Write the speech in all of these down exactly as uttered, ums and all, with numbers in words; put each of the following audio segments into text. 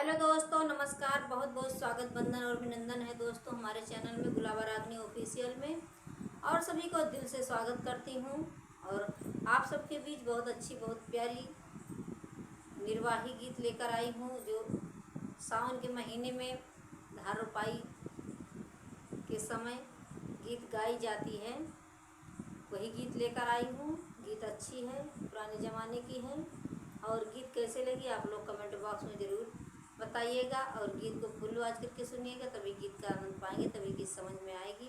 हेलो दोस्तों, नमस्कार। बहुत बहुत स्वागत, वंदन और अभिनंदन है दोस्तों हमारे चैनल में, गुलाबा रागनी ऑफिशियल में। और सभी को दिल से स्वागत करती हूँ। और आप सबके बीच बहुत अच्छी, बहुत प्यारी निर्वाही गीत लेकर आई हूँ, जो सावन के महीने में धान रोपाई के समय गीत गाई जाती है, वही गीत लेकर आई हूँ। गीत अच्छी है, पुराने ज़माने की है। और गीत कैसे लगी, आप लोग कमेंट बॉक्स में ज़रूर बताइएगा। और गीत को फुल वॉच करके सुनिएगा, तभी गीत का आनंद पाएंगे, तभी गीत समझ में आएगी।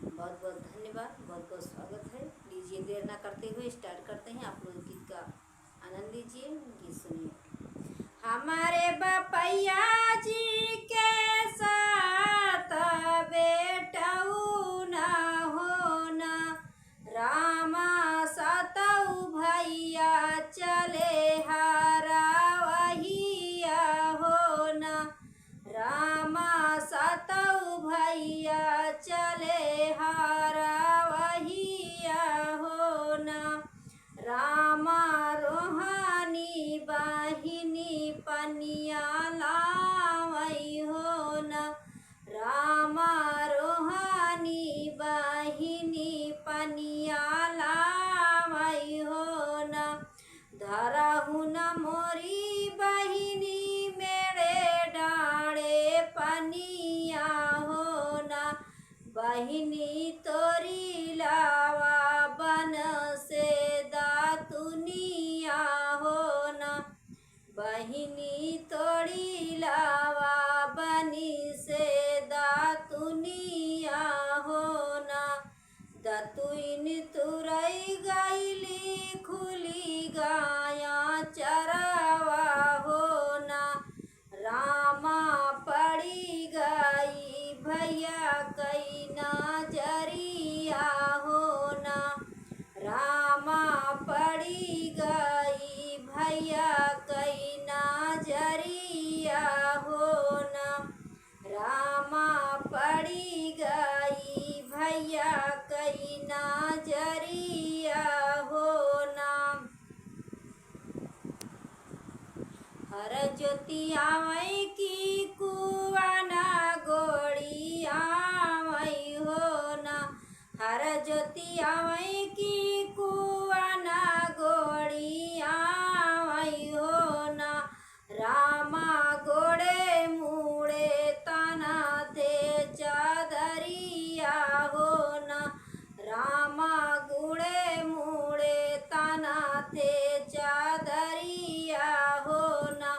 बहुत बहुत धन्यवाद, बहुत बहुत स्वागत है। लीजिए, देर ना करते हुए स्टार्ट करते हैं। आप लोग गीत का आनंद लीजिए, गीत सुनिए। हमारे बपैया जी के सात बेटऊ न होना, रामा सतऊ भैया चले हरावहिया होना, रामा सतऊ भैया चले हरावहिया होना, रामा रोहानी बहिनी पनिया लावई होना, रामा रोहानी बहिनी पनिया लावई होना, धरहु न मोरी बहिनी मेरे डाँड़े पनिया होना, बहिनी तोरी लावा बन से दातुनिया होना, बहिनी तोरी लावा बनी से दातुनिया होना, दतुइन तुरई गईली खुली गाया चरावा होना, रामा पड़ी गई भैया कई नजरिया होना, रामा पड़ी गई भैया कई नजरिया होना, रामा पड़ी गई भैया कई नजरिया होना। हर जोती आवै की कुआना गोड़ी आवै होना, हर जोती आवै की कुआना गोड़ी आवै होना, रामा गोड़े मुड़े ताना थे चादरिया होना, रामा गोड़े मुड़े ताना थे चादरिया होना,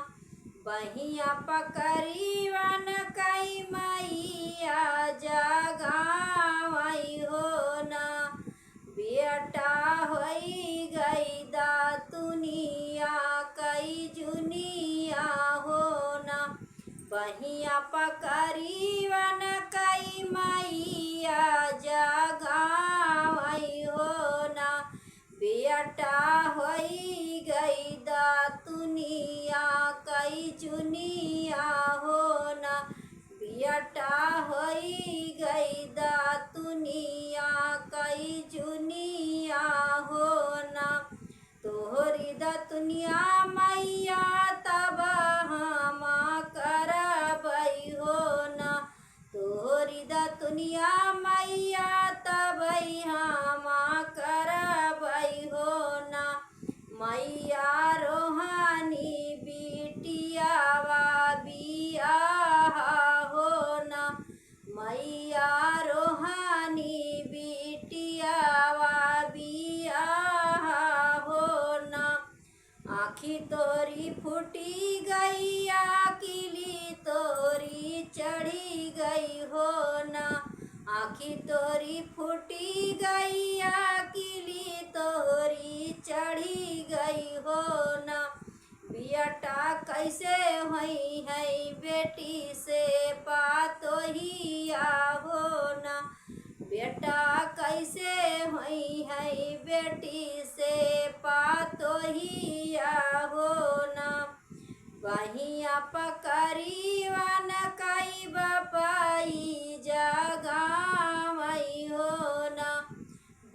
बहिया पकड़ीवन कई मैया जगावई होना, बेटा होई गई दातुनिया कई जुनिया होना, बहिया पकड़ीवन कई मैया जगावई होना, बेटा होई गई दातुनिया कई जुनिया होना, बेटा होई गई दातुनिया कई जुनिया होना, तोहरी दातुनिया मैया तब हम करबई होना, तोहरी दातुनिया मैया तबई हम करबई होना, मैया रोहानी बिटियावा बियाह होना, मैया रोहानी बिटियावा बियाह होना, आँखी तोरी फूटी गई, आकिली तोरी चढ़ी गई होना, आँखी तोरी फूटी गई, आकिली तोरी चढ़ी गई होना, बेटा कैसे होई है बेटी से पातोहिया होना, बेटा कैसे होई है बेटी से पातोहिया होना, बहिया पकड़ीवन कई बपई जगावई होना,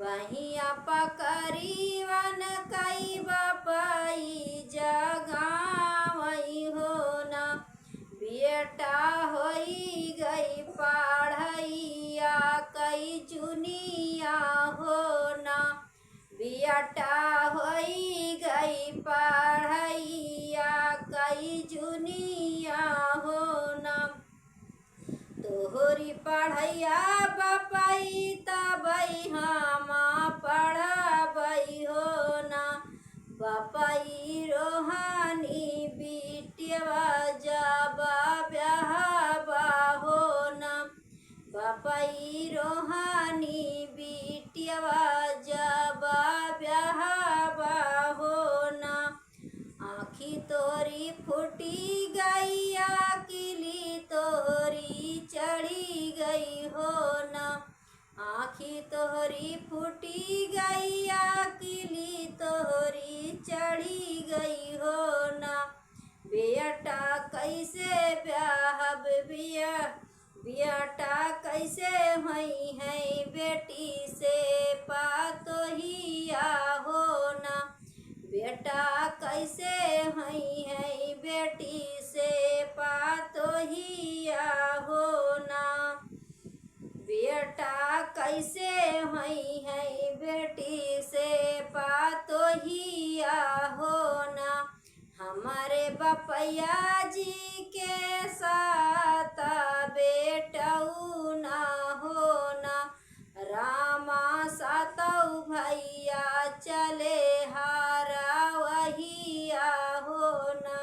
बहिया पकड़ीवन कई बपई जगावई होना, पढ़ैया बपई तबई हम पढ़बई हो ना। बपई रोहानी बिटियवा जब ब्याहबा हो ना। बपई रोहानी बिटियवा जब ब्याहबा हो ना। आँखी तोरी फूटी गई, किली तोरी चढ़ी गई हो ना। आँखी तोरी फूटी गई, किली तोरी चढ़ी गई हो ना। बेटा कैसे ब्याहब बिया, बेटा कैसे होइहैं बेटी से पातोहिया हो ना। बेटा कैसे होइहैं बेटी से पातोहिया हो ना। बेटा कैसे होइहैं बेटी से पातोहिया हो ना। हमरे बपैया जी के सात बेटऊ ना हो ना। रामा सातऊ भैया चले हारवहिया हो ना।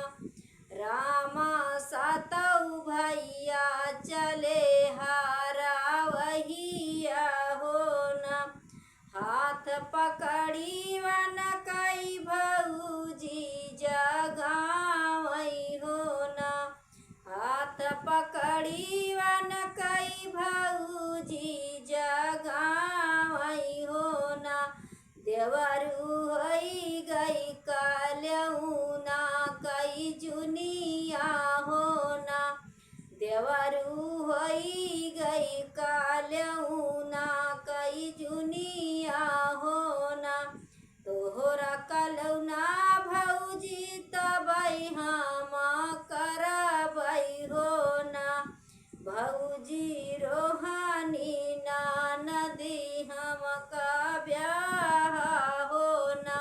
रामा सातऊ भैया चले हारवहिया हो ना। हाथ पकड़ी वन कई भौजी जगावई हो ना। हाथ पकड़ी वन कई भौजी जगावई हो ना। देवरू होई गई कलऊ ना कई जुनिया हो ना। देवरू होई गई कलऊ ना कई जुनिया हो ना। तोहरा कलऊ ना भौजी तबई हम करबई हो ना। भौजी रोहानी ना नदी हमका ब्याह हो ना।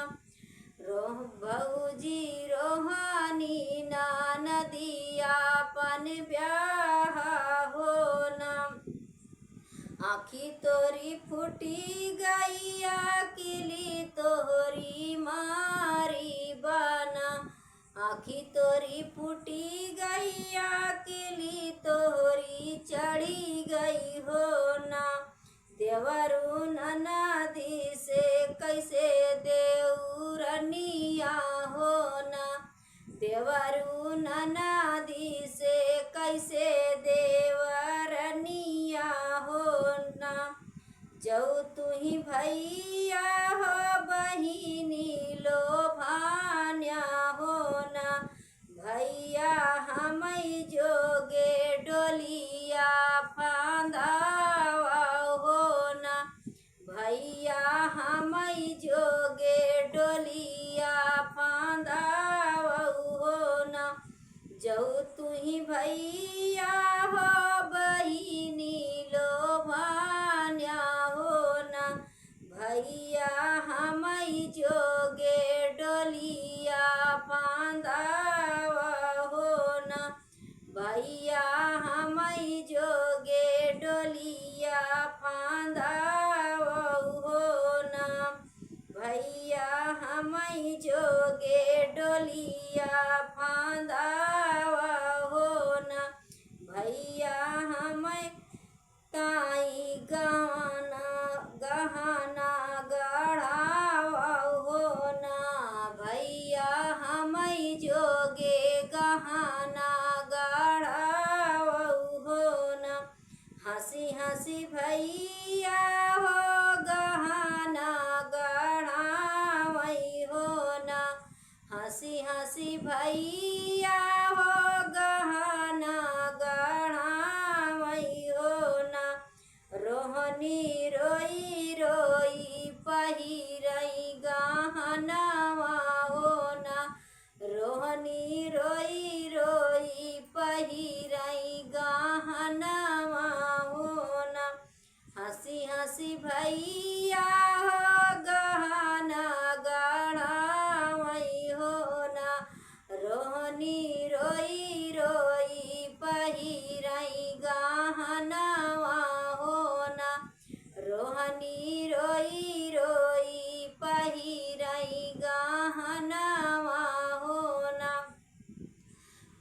रोह भौजी रोहानी ना नदी आपन ब्याह हो ना। आँखी तोरी फूटी गई, किली तोहरी मारी बा ना। आँखी तोरी फूटी गई, किली तोहरी चढ़ी गई हो ना। देवरू ननदी से कैसे देवरनिया हो ना। देवरू ननदी से कैसे देवरनिया हो ना। जऊ तुही भैया हो बहिनी लोभान्या हो ना। भैया हमई जोगे डोलिया फांदावा हो ना। भैया हमई जोगे डोलिया फांदावा हो ना। जऊ तुही भैया हो बहिनी लोभान्या हो ना। भैया हमई जोगे डोलिया फांदावा हो ना। भैया हमई जोगे डोलिया फांदावा हो ना। भैया हमई जोगे डोलिया फांदावा हो ना। भैया हमई ताई गहना, गहना गढ़ावा हो ना। भैया हमई जोगे गहना गढ़ावा हो ना। हँसी हँसी भैया हो गहना गढ़ावई हो ना। हँसी हँसी भैया हो गहना गढ़ावई हो ना। रोहनी रोई रोई पहिरई गहनवा हो ना। रोहनी रोई रोई पहिरई गहनवा हो ना। हँसी हँसी भैया हो गहना गढ़ावई हो ना। रोहनी रोई रोई पहिरई गहनवा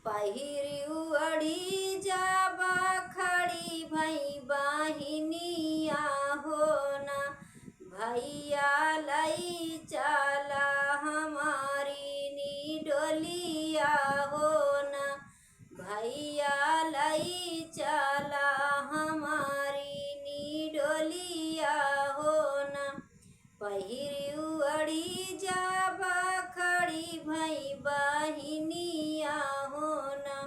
पहिरी उड़ी जाबा खड़ी भई बहिनिया हो ना, भैया लई चला हमारी नी डोलिया हो ना, भैया लई चला हमारी नी डोलिया हो ना। पहिरी उड़ी जाबा खड़ी भई बहिनिया हो ना,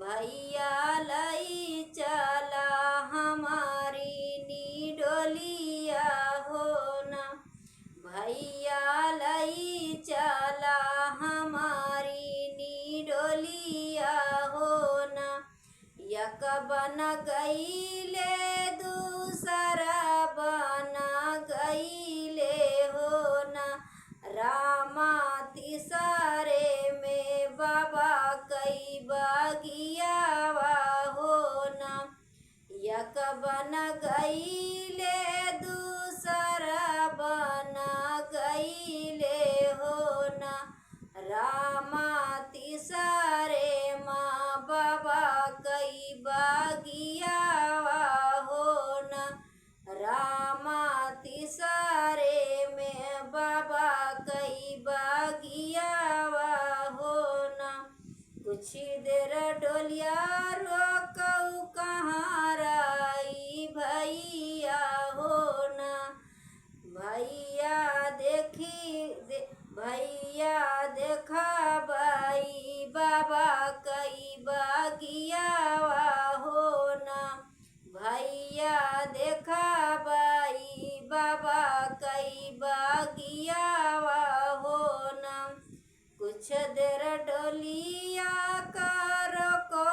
भैया लई चला हमारी नी डोलिया हो ना, भैया लई चला हमारी नी डोलिया हो ना। एक बन गईले दूसरा बन गईले हो ना, रामा तीसरे में बाबा कई बगियावा हो ना। एक बन गईले दूसरा बन गईले हो ना, रामा तीसरे मा बाबा कई बगियावा हो ना, रामा तीसरे में बाबा कई बगियावा हो ना। कुछ देर डोलिया रोकऊ कहाँ राई भैया हो ना, भैया देखी दे, भैया देखा बाई बाबा कई बगियावा हो ना, भैया देखा बाई बाबा कई बगियावा हो ना। कुछ देर डोलिया का रोको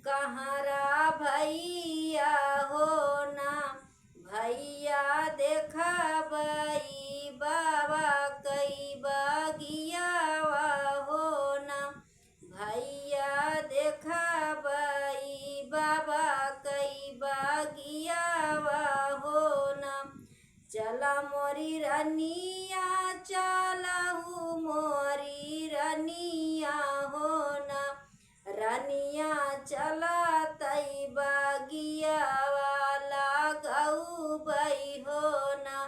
कहाँ रा भैया हो ना, भैया देखा बाई बाबा कई बगियावा हो ना, भैया देखा बाई बाबा कई बगियावा हो ना। चला मोरी रनिया चलहु मोरी रनिया हो ना, रनिया चला तई बगियावा लगऊ बई हो ना,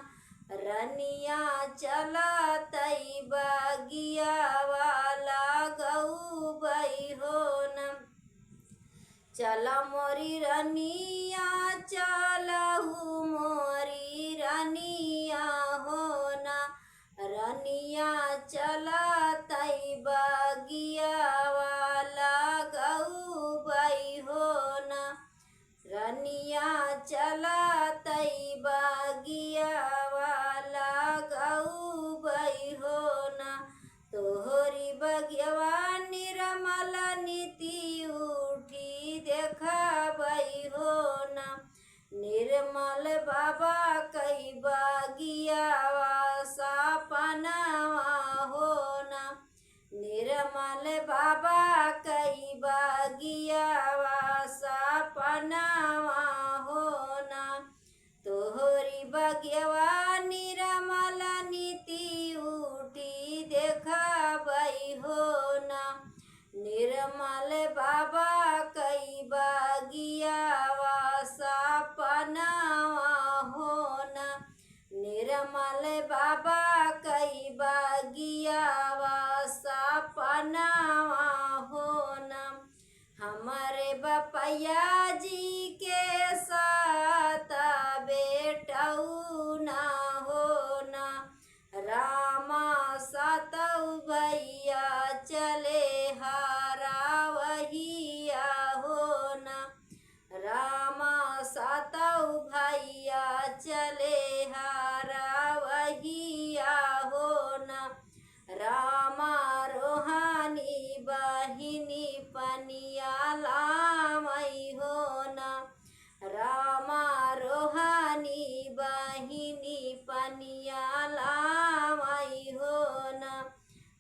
रनिया चला तई बगियावा लगऊ बई हो ना। चला मोरी रनिया चलहु मोरी रनिया हो ना, रनिया चला तई बगियावा लगऊ बई हो ना, रनिया चला तई बगियावा लगऊ बई हो ना। तोहरी बगियावा निरमल नीति उठी देखा बई हो ना, निरमल बाबा कई बगियावा सपनावा हो ना, निरमल बाबा कई बगियावा सपनावा हो ना। तोहरी बगियावा निरमल नीति उठी देखा बई हो ना, निरमल बाबा कई बगियावा सपनावा हो ना, निरमल बाबा कई बगियावा सपनावा हो ना। हमरे बपैया जी के सात बेटऊ ना हो ना, रामा सातऊ भैया चले हारा वहिया हो ना, रामा सातऊ भैया चले हारा वहिया हो ना, रामा रोहानी बहिनी पनिया लामई हो ना, रामा रोहानी बहिनी पनिया लामई हो ना,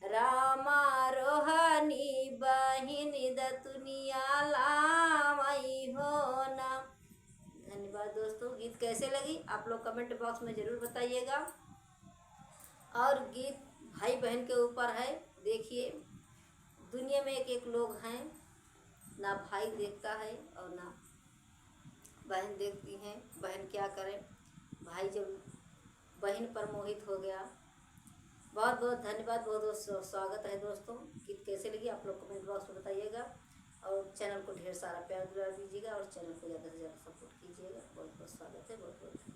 रामा रोहानी बहिनी दतुनिया लामई हो ना। धन्यवाद दोस्तों। गीत कैसे लगी आप लोग comment box में ज़रूर बताइएगा। और गीत भाई बहन के ऊपर है, देखिए। दुनिया में एक एक लोग हैं, ना भाई देखता है और ना बहन देखती हैं। बहन क्या करें, भाई जब बहन पर मोहित हो गया। बहुत बहुत धन्यवाद, बहुत बहुत स्व- स्वागत है दोस्तों। गीत कैसे लगी आप लोग कमेंट बॉक्स में बताइएगा और चैनल को ढेर सारा प्यार दुलार दीजिएगा और चैनल को ज़्यादा से ज़्यादा सपोर्ट कीजिएगा। बहुत बहुत स्वागत है, बहुत बहुत धन्यवाद।